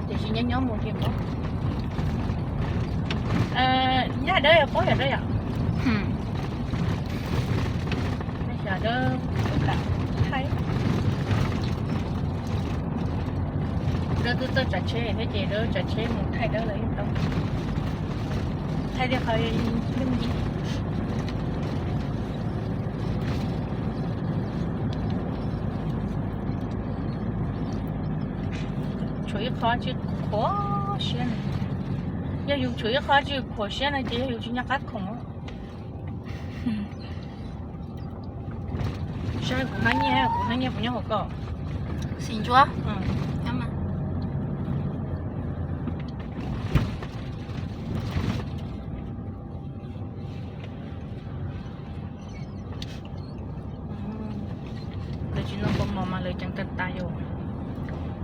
Tiam sis nyob nyob mus ces paub. Nyaj dawb yog paub yam dawb yom. Yam dawb lam thaij. Dawb twb txawj tsav tsheb thiab ces dawb tsav tsheb mus thaij dawb los yeej tau. Thaij thiaj qhov yooj yim. Tshuav ib qho tsis khuam siab na. Yog yus tshuav ib qho tsis khuam siab no ces yog yus tsis nco qab khoom. Saib kuv hnab nyiaj, kuv hnab nyiaj puas nyob hauv ko? Xim ntsuab. Lawv tsis ntoo kaus mom mas lawv ceev tag tas yus.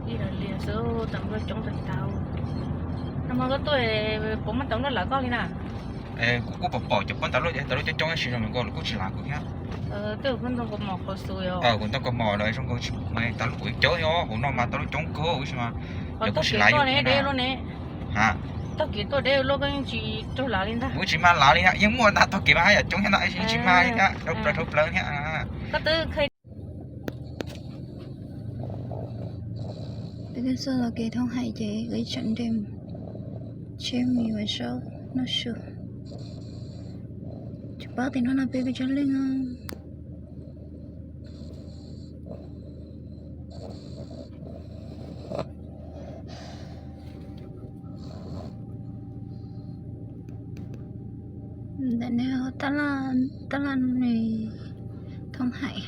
Ib los liag xwb, tau nplooj coob tag tas. Nag hmo koj tuaj puas muaj tau nplooj lav koj li na? Kuv kuj pom pom cov pob ntawd lub, ntawd lub coob coob tab sis zoo nkaus lawv kuj tsis lav kuv thiab. Kuv ntoo kaus mom lawv zoo nkaus tsis pom tas lub kuv coob os, hauv no mas tau lub coob kawg tab sis mas lawv kuj tsis lav yus. Kuv tsis mag lav li, yeej muaj ntau tog kev mas yam coob thiab no, yeej tsis mag li thiab, dhau plaws dhau plaws thiab. Peb twb txog los kev thoob hais ces wb tseem nres tsheb mus yuav zaub noj su. Tsis paub tias hnub no peb peb tsob leej. Ntawm no tab laj nws thoob hais.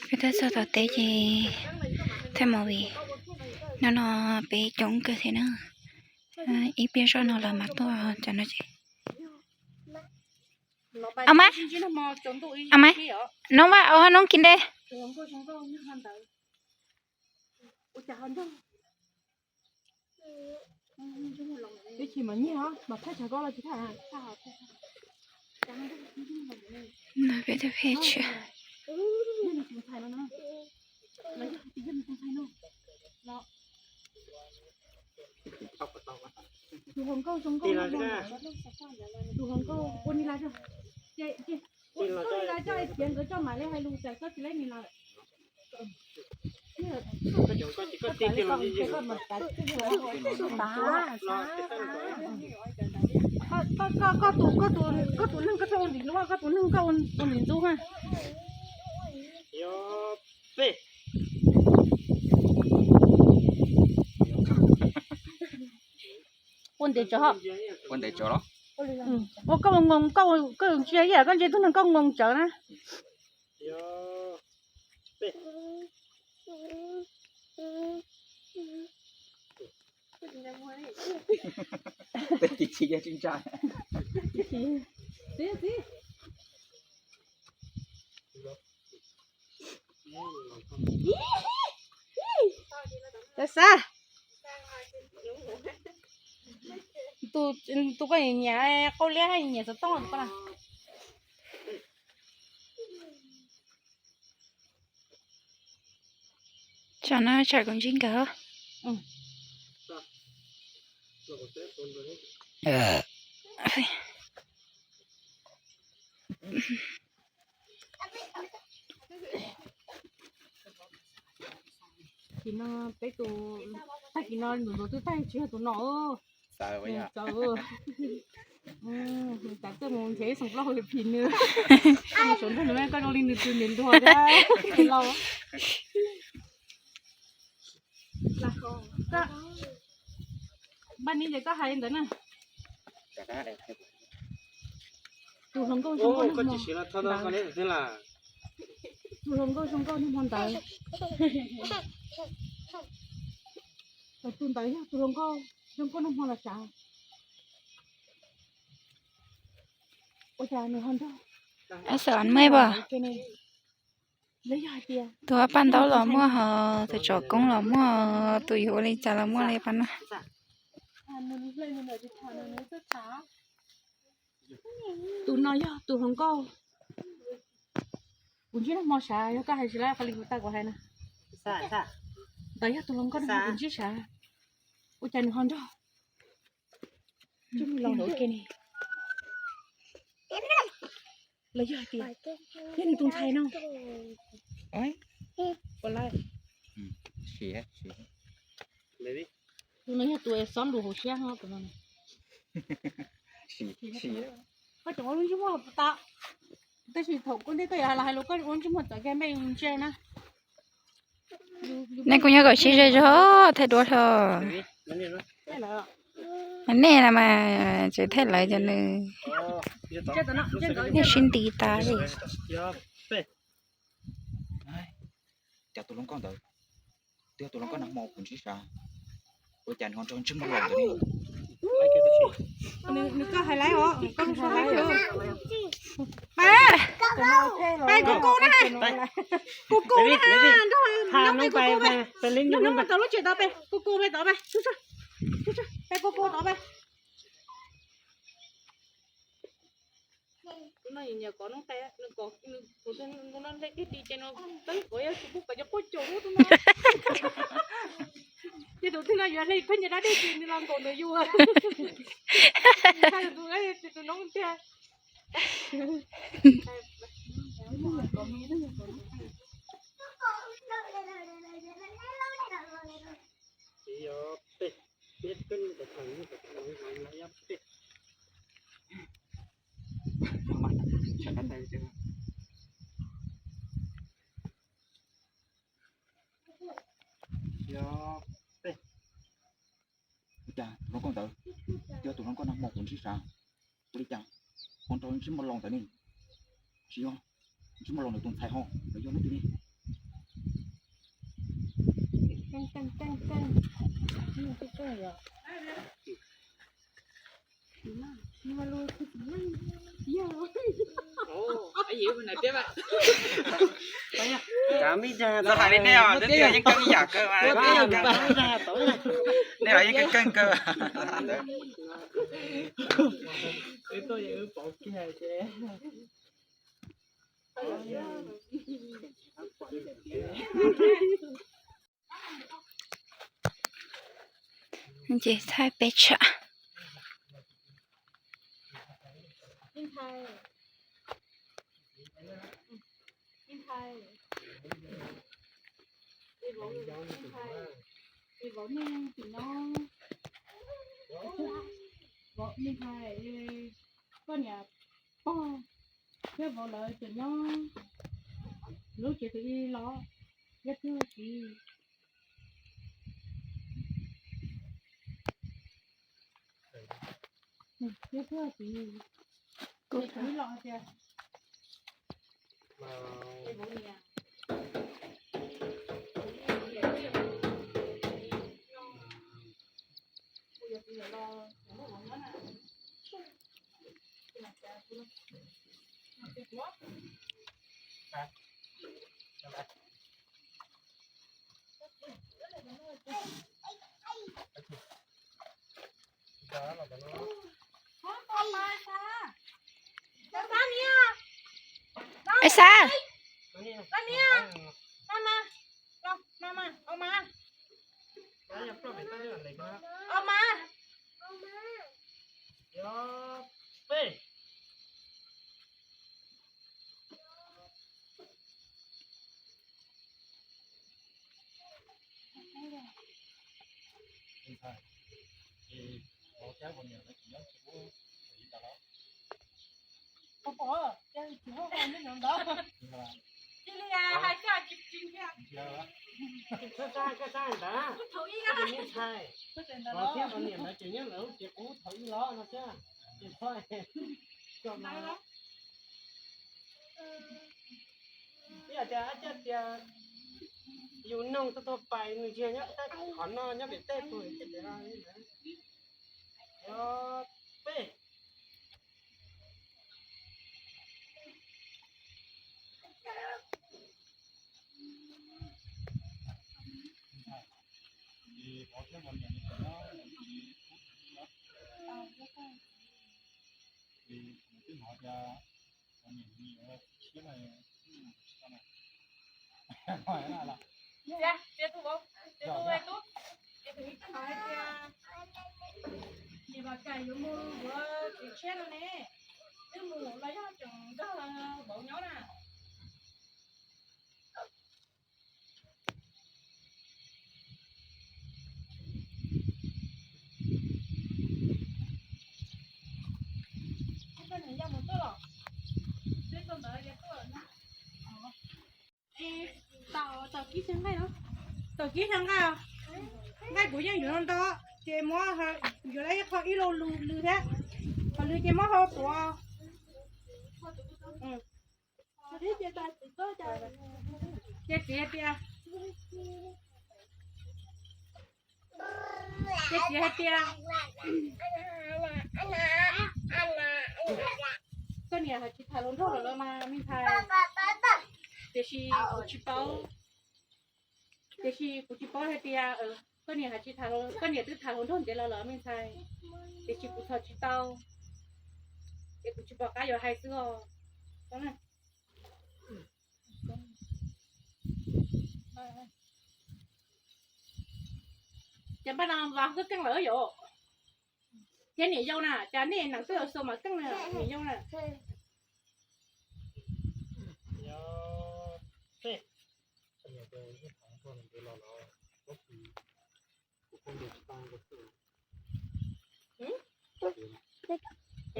Peb twb txog tom teb ces thaij movie. Hnub no peb coob kawg thiab na. Ib pliag zoj no lawv mam tuaj cov no ces. Au mas, au mas, nov vaj au nov kis de. Peb twb pheej tshiab. Koj tus, koj tus neeg koj txhob ua ntxim hlub, koj tus neeg koj ua ntxim ntxub na. Ua ntev tsawv, ua ntev tsawv los? Ua koj ntsia ib yam koj ntsia tug neeg koj ua ntev tsawv na. Xav, tus koj nyiam qau liab nyiam xov tooj. Tsam no tsam kuv ntsib nkawd. Kis no peb tus, tag kis no tus ntxuav twb tag tsis yog tus no. Txawv, tas tuaj mus nrhiav ib xeem plaub hau phim nws, koj mus saum nrog nws, koj zoo li nws tus niam ntuag thiab. Laus, npaj ni ces koj hais ntawd na. Tus hluas nkauj zoo nkauj, tus hluas nkauj zoo nkauj nag hmo ntawd. Tus ntawd yog tus hluas nkauj zoo nkauj nag hmo los sav. Ua cas nws ho nrog, xav me pas. Tus paj ntaub los muaj hos, tus tsov koob los muaj, tus yuav ua li cas los muaj li pas na. Tus no yog tus hluas nkauj. Kuv ntsib nag hmo sav, yog koj hais tsis lawm, qhov li kuv tau kuv hais na. Ntawd yog tus hluas nkauj nag hmo kuv ntsib sav, ua cas nws ho nrog Ntsej Muag Loos ntawd ua ke ne? Los yog tias yog nws tus ntxhais no? Tus no yog tus xob lus hauv siab no, tus no. Koj tseem ua lub ntsej muag tas, tab sis thaum koj ntej koj yuav los hais lus koj ua lub ntsej muag txawv kiag npej ntsia na. Nej kuj nyob kom sib zog zog, thaij duab hlo. Nej no mas tseem thaij lawv cov nws, nej sib nti tas li. Cas tus hluas nkauj ntawd, twb yog tus hluas nkauj nag hmo kuv ntsib sav, ua cas nws ho nrog Ntsej Muag Loos ntawd ne? Nws koj hais laiv os, koj hais laiv os. Pab, pab kuv kuv na, kuv kuv na, nrog nrog peb kuv kuv peb, nrog nrog tau lub tsev tod peb kuv kuv peb tod peb, peb kuv kuv tod peb. Tus no nyiam kov noob tais, nws kov nws tus no hle tib di ces nws txeeb kov yog tsis pub kov cov quaj caum lub tus no. Ces tus twg no yuav hle pheej nyias dab dej ces nws los nkaum ntawm yus. Tus no tus noob tiag. Ua cas tus hluas nkauj ntawd, twb yog tus hluas nkauj nag hmo kuv ntsib sav, ua li cas ho nrog Ntsej Muag Loos ntawd ne? Tsis yog, Ntsej Muag Loos nws tus ntxhais ho, los yog leej twg ne? Lawv hais li nej os, twb yog yeej keej yam kawg mas. Nej los yeej keej keej kawg. Ces thaij peb tsham. Vauv niag tim no, vauv me ntxhais, koj niam pog thiab vauv lawv tseem nyob lub tsev tus ib los, yog twg txiv, yog twg txiv, kuv ib los tias Ais Xav, Ib yam tias, ib yam tias yus noog tau tau pais nws ntsia nyob qhov no nyob pem tej tus, peb Ces tus tub, ces tus tub hais tias, ces Vam Kais yuav mus yuav kev tshiab no ne, twb mus los yog tseem nrog vauv nyob na. Tau kib xya nqaij, tau kib xya nqaij, nqaij kuv yeej yuav no nto, ces muab yuav lawv ib qho ib lo lws thiab, qhov lws ces muab hau tuav. Ces txiv tias, ces txiv hais tias, koj niam hais tsis tham hluas nraug lawm los mas me ntxhais, tiam sis kuv tsis paub, tiam sis kuv tsis paub hais tias koj niam hais tsis tham, koj niam twb tham hluas nraug ntev los lawm me ntxhais, tiam sis kuv txhom tsis tau, ces kuv tsis pom qab yuav hais xwb os. Ces npaj no vas koj keej lawm yom. Ces niam yau na, cas nej nees twb yuav xua mas keej na, niam yau na. Koj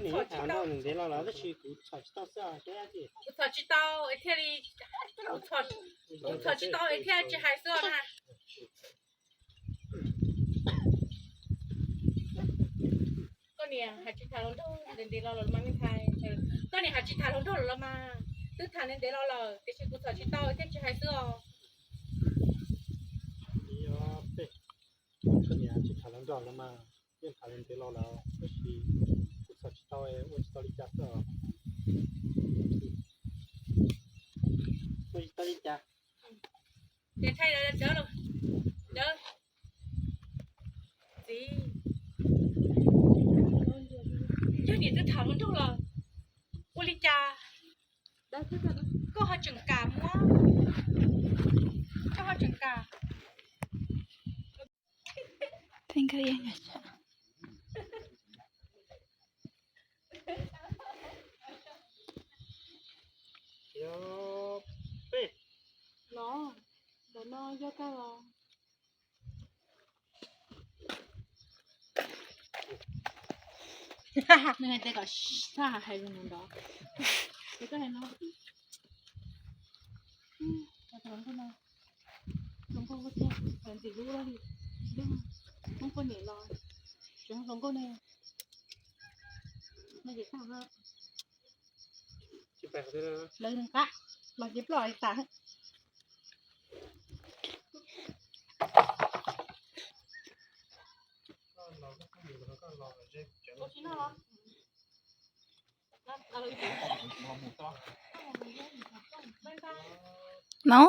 niam tham nrog ntev los lawm tab sis kuv txhom tsis tau xwb. Kuv txhom tsis tau es thiaj li, kuv txhom tsis tau es thiaj tsis hais xwb na. Koj niam hais tsis tham hluas nraug ntev ntev los lawm los mas me ntxhais, koj niam hais tsis tham hluas nraug lawm los mas, twb tham ntev ntev los lawm tiam sis kuv txhom tsis tau thiaj tsis hais xwb os. Koj niam tsis tham hluas nraug los mas, yeej tham ntev los lawm tab sis kuv txhom tsis tau, ua tsis tau li cas xwb os. Ua tsis tau li cas. Ces ntshai, txiv, yog niam twb tham hluas nraug los ua li cas koj ho tseem kam muab, koj ho tseem kam. Los, ntawm no yog koj los. Nws hais tias kom txhob hais zoo ntawd. Ces koj hais no. Hluas nkauj thiab, ntxim hlub li, Hmoob poj niam los tsis hluas nkauj ne. No ces tag. Lawv nqa los ces ploj tas. No,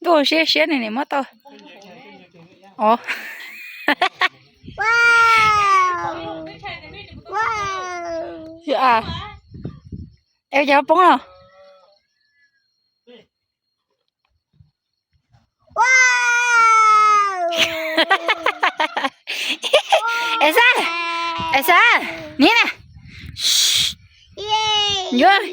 ntuj siab siab ne, nim muab tau. Os, es cov poob los. Es xav, es xav, niam na. Yuav.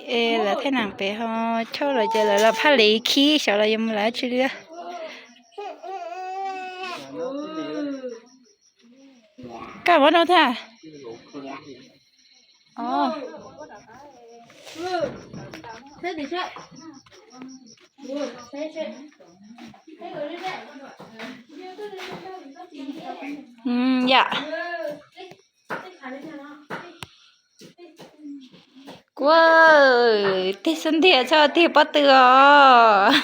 Es lawv thaj nees pem ho chauj lawm ces lawv los phaj li khib xyov lawv yuav mus lawv tsi li. Koj muab rau thiab. Yam. Ua, tig xub ntiag txhob tig pob tw os.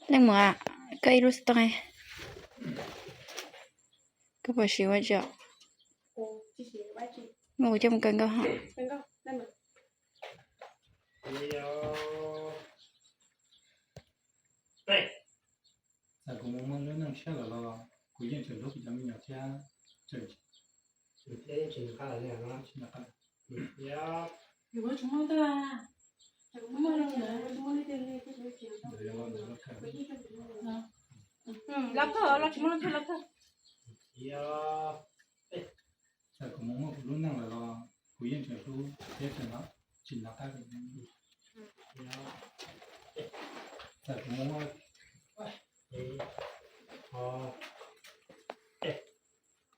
Leej muam, koj ib lub xov tooj, koj puas siv ua tsi? Muab kuv coj mus kaw nkauj hos. Txawm kuv mus muaj lub neej tshiab lawm los kuv yeej tseem hlub kuv cov me nyuam thiab. Los kawg, los tsis muaj los kawg, los kawg. Txawm kuv mus muaj kuv lub neej lawm los kuv yeej tseem hlub thiab tseem tsis nco qab. Txawm kuv mus muaj,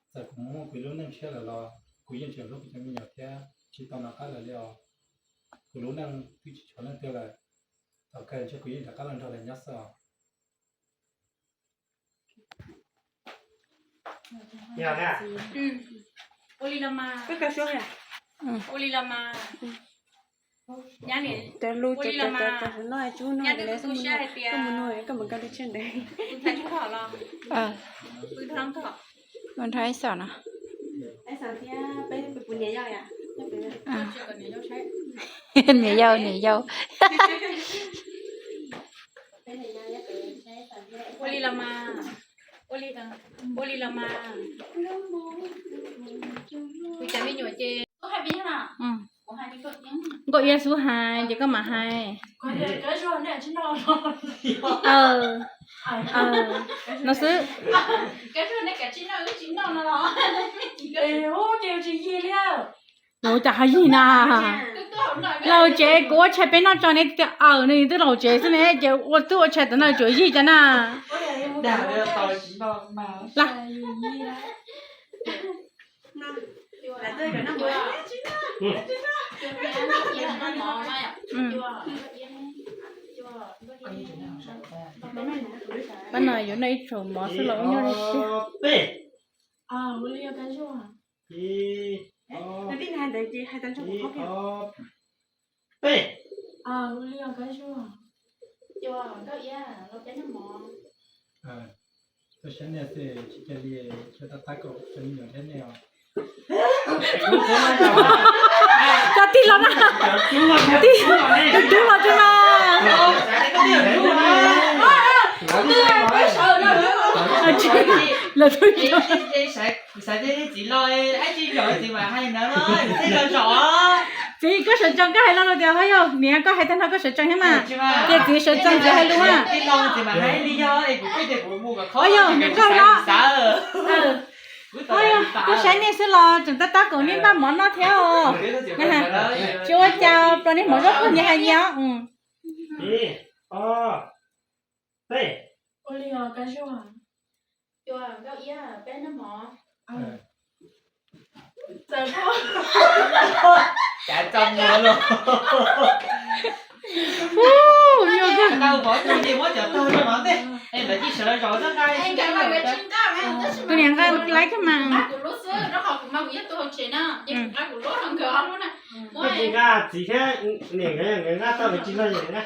txawm kuv mus muaj kuv lub neej tshiab lawm los kuv yeej tseem hlub kuv cov me nyuam thiab tsis tau nco qab lawm li os. Kuv lub neej twb tsis tshuav leej twg lawm, thaum kawg ntshe kuv yeej rov qab los nrog lawv nyob xwb os. Ua li los mas. Ua li los mas. Cov lus cov cov cov no, tsis hnov lawv xub mus no, koj mus no koj mus koj li tshiab ntawd. Mus nrog ib xom no. Niam yau, niam yau. Ua li los mas. Kuv cov me nyuam ces nkauj iab xub hais ces koj mam hais. No xwb. Ua cas ho yig na? Laus tsev kuv ua tshais peb noj tso ne tias aws, nws twb laus tsev xwb ne, ces ua twb ua tshais tam no tsuas yig cas na. Pab no yuav noj ib tsham mov xwb los ua nyuaj li tiag. Koj saib nej xwb, tsis cia li, tab tab kaum cov me nyuam thiab nej os. Cov tij laug na, tij, tus tub los tsis mas. Lawv tub. Txiv, koj sawv tsees koj hais lo lus tias ho yog niam koj hais tag nrho koj sawv tsees thiab mas. Ces txiv sawv tsees txiv hais lus mas. Ho yog niam koj hais lo. Ho yog koj saib nej xwb los tseem tab tab kaum nej npaj mov noj thiab os. Tsis ua cas, plos nej hmov zaub qhwv nyias hais nyias. Ib, ob, peb. Ua li os, Kab Zuag. Cua, Nkauj Iab, peb noj mov. Cav txog muag los. Tau pov tus ces muab cov taug rau no ntej. Es lawv cia sawv los zaum na. Tus niam nqa laiv thiab mas. Kuv tsis nqa txiv thiab niam nkawd, nkawd nqa tau lawv tsis noj nkawd nqa.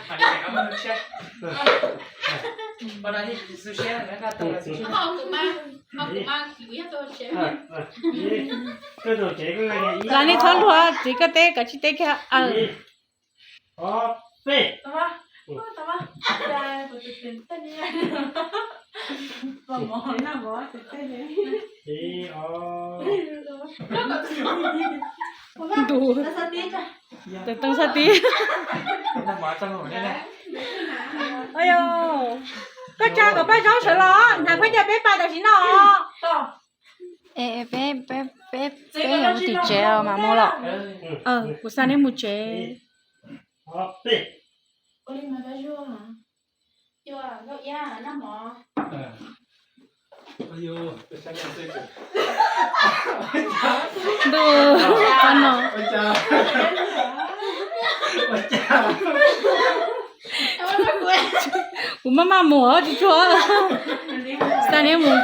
Los nej txhob luag, txiv koj teb koj tsis teb kiag. Ib, ob, peb. Ib, ob. Ntus. Tus too xab tib. Yog koj tsa kom Paj Zaub sawv los, hnav khaub ncaws peb pas tam sim no. Es peb, peb, peb, peb yuav mus tim tsev os mas mus los. Kuv xa neb mus tsev. Ntuj, qhov no. Kuv maj maj mus tsis tshua. Xa neb mus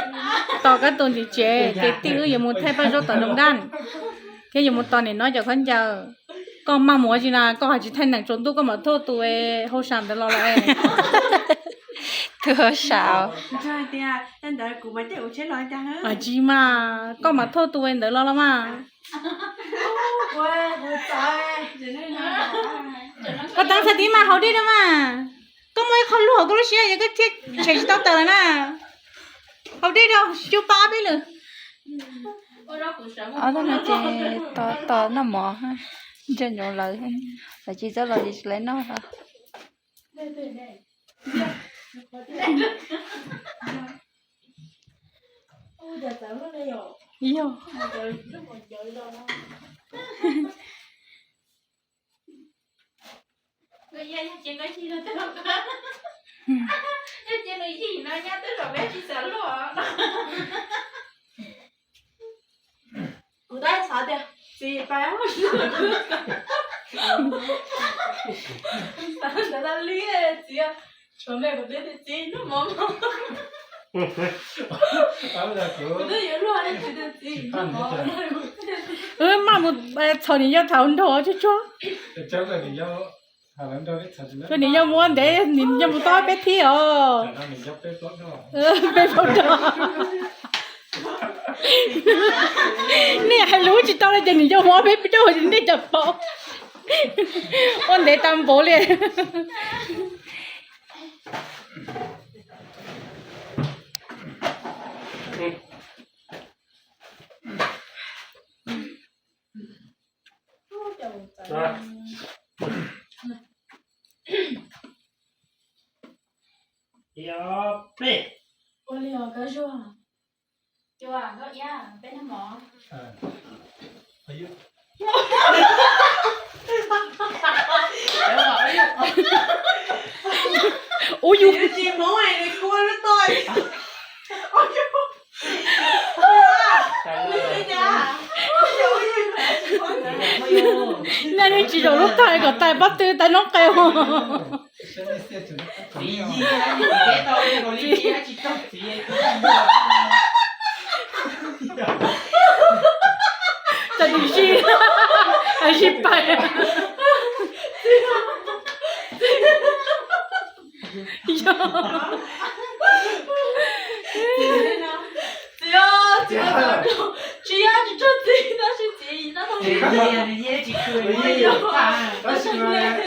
tos koj tus ntiv tsev, ces tij wb yuav mus thaij Paj Zaub tom zoo daj, thiab yuav mus tos niam no cov khaub ncaws. Koj maj mus ua tsi na, koj hais tsis thaij neem tsaus ntuj koj mam thauj tus hauj sam ntawd los lawm. Tus hauj sam. Tsis mas, koj mam thauj tus ntawd los los mas. Koj teeb txhais tiv mas haus dej rau mas. Koj muaj ib qho lub hauv koj lub siab es koj thiaj tshem tsis tau taws lawm na. Haus dej rau, xyu pab peb lwm. Ob tug no ces tos noj mov, ntsej nyob lawv, lawv tsis txawj los ces tsis lawv noj. Yog. Kuv tab xav tias txiv pais ntawd li txiv, tshuav me kuv teb tias txiv noj mov mog. Kuv twb yuav luag txiv tias txiv noj mov. Wb maj mus txhom niam yau thaum nrog tsuag tsuag. Tus niam yau mus ua ntev, niam yau mus tob peb thib os. Peb plaub rog. Nej hais lus tsis tau li ces niam yau mus peb plaub rog nej cov paub. Ua ntev tas npaum li. Ib, ob, peb. Ua li os Kab Zuag. Cua, Nkauj Iab, peb noj mov. Ua yus. Nej yeej tsis zaum lub thaj kom tais pob tw tais noob qes. Tsis, tsis pais. Tsis pais. Yog. Tsis yog, tsis yog tsis txog txiv tab sis txiv no tau.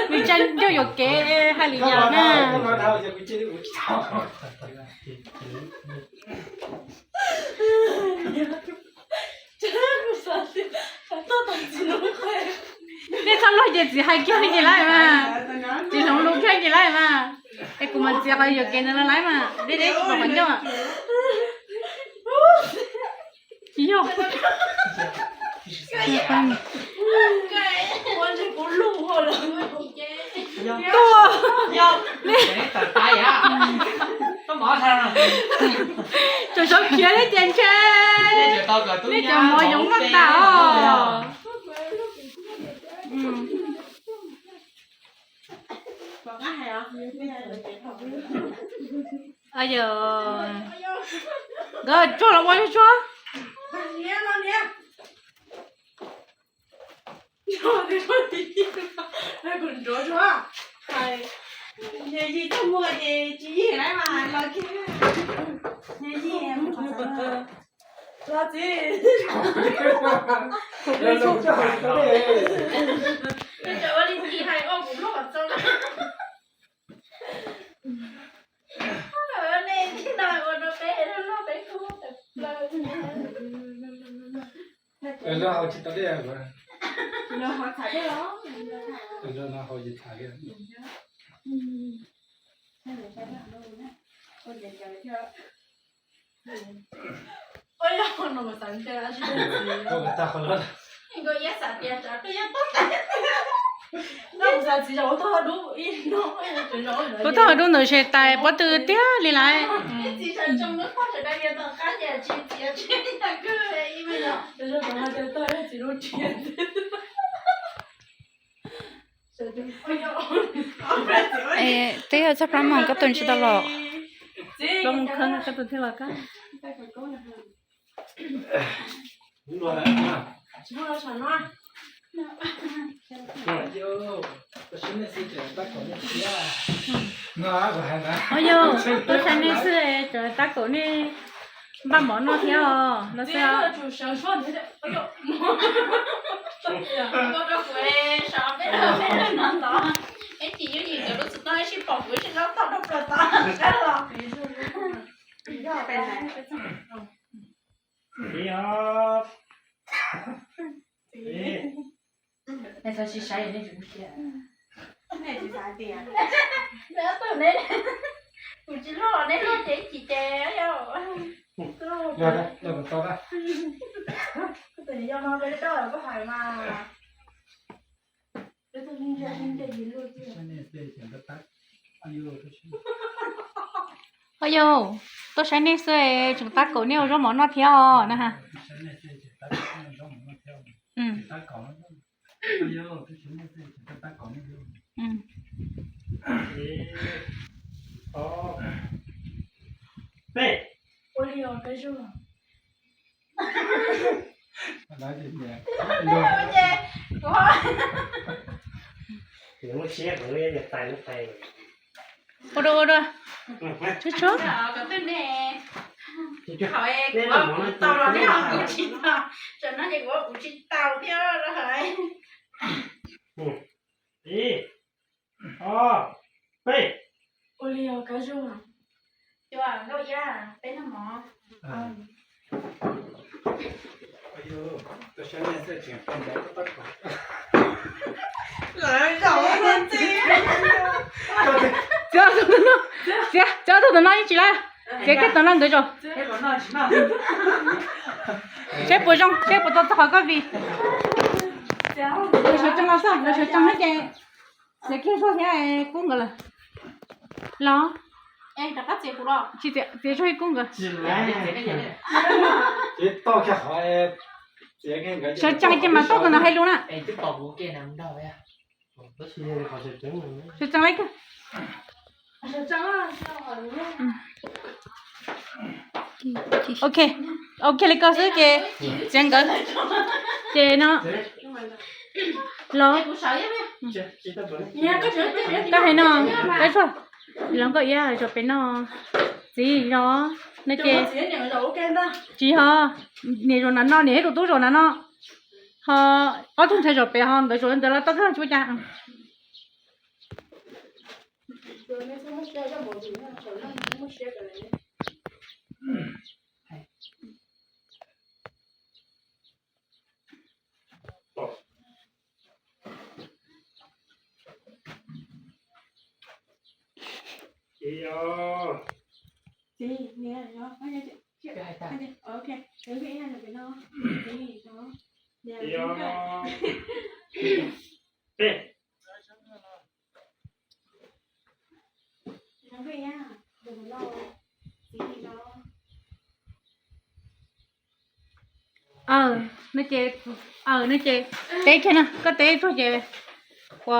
Vim tsa ncauj yuam kev hais lwm yam na. Nej txhob luag ces txiv hais kiag li ces lawm mas. Txiv hloov lus kiag ces lawm mas. Es kuv mam txiav qhov yuam kev ntawd los lawm mas deb deb tsis pom qhov ncauj. Yog. Tuaj. Tseem sawv khiav thiab ces ntshe nej cov mov yoov noj tas os. Yog, nkawd tsuag los ua tsuag. Yig txoj muag ces tsis yig lawm mas los kiag. Yig mus qhov los txiv. Ua li txiv hais ua kuv lub qhov txob. Nej tib no ua rau peb loj peb kub tawm plaws. Lawv haus tsis tau dej. Lawv haus tsis tau dej. Ua yog no mas xav ntshe tsis tau txiv. Nkawd iab xav tias tsam peb yuav tau tais. Kuv tau dub ntawd se tais pob tw tiag li lawm. Txiv sawv tsees lub poj sawv daws yog tom qab ces tsis txiav tsis yog kawg ib me no. Twb yog txog plaub moos koj tus tsis tau los. Plaub moos kheeb koj tus thiaj los kab. Os yog, tuaj saib nej xwb es cov tab kaum nej npaj mov noj thiab os no xwb. Ua rau kuv sov peb lawm peb lawm no ntov. Ib chim yooj yim nkawd lub xov tooj ib sij pom kuv ib sij lab tog rau plaws tod los. Nej txhob sib saib nej tsis muaj siab. Kuv tsis loj, nej loj ces ib chim ces yog. Yog no peb doj koj hais mas. Os yog, tuaj saib nej xwb es tseem tab kaum nej ua zaub mov noj thiab os na. Ua dua ua dua. Tshuab tshuab. Kuv tau los nej ho kuv tsis tau, tam no ces kuv kuv tsis tau thiab. Ib, ob, peb. Ua li os Kab Zuag. Cua Nkauj Iab peb noj mov. Txiav, txiav tau tam no yeej tsis lawm. Txiav kiag tam no nkawd zaum. Seb puas zoo, seb puas tau txog qhov koj vij. Lawv sawv tsees los xwb, lawv sawv tsees xwb ces txiav kiag zog thiab kub nkawd lawm. Los, tsis txiav, txiav zog ib kub nkawd. Sawv tsees ces mam tau tam no hais lus na. Sawv tsees lawm. Ok, ok li ko xwb ces txiav nkawd. Ces no los, koj hais no, Kab Zuag, los Nkauj Iab zaum pem no, txiv zov no ces tsis ho, niam zaum nram no, niam thiab tus tub zaum nram no, ho ob tug ntxhais zaum pem ho nkawd zaum ntawd los tau kawg tsis ua cas. No ces, no ces teb kiag no, koj teb tuag ces ua,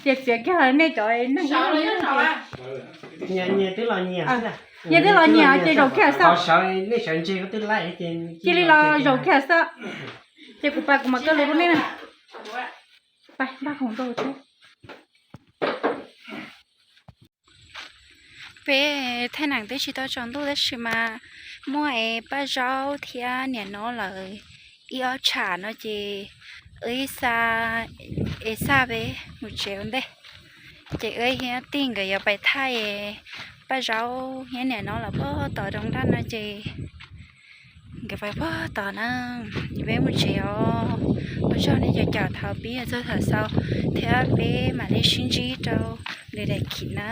ces txiav kiag nej cov neeg. Nyias twb los nyias ces zaum kiag xwb. Cia li los zaum kiag xwb. Ces kuv pais kuv mam kaw lus rau nej na. Pais npaj khoom rau thiab. Peb thaij neem twb tsis tau tsaus ntuj tab sis mas muaj es Paj Zaub thiab niam no lawv ib ob tsham no ces wb xa, es xa peb mus tsev ua ntej. Ces wb thiab tij nkawd yuav pais thaij Paj Zaub thiab niam no lawv puag tom roob nraj no ces nkawd pais puag tom na. Peb mus tsev os. Ua tsaug nej cov caum thaum pib txog thaum xaus thiab peb mam li sib ntsib rau lwm daim khiv na.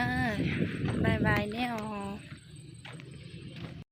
Bye bye nej os.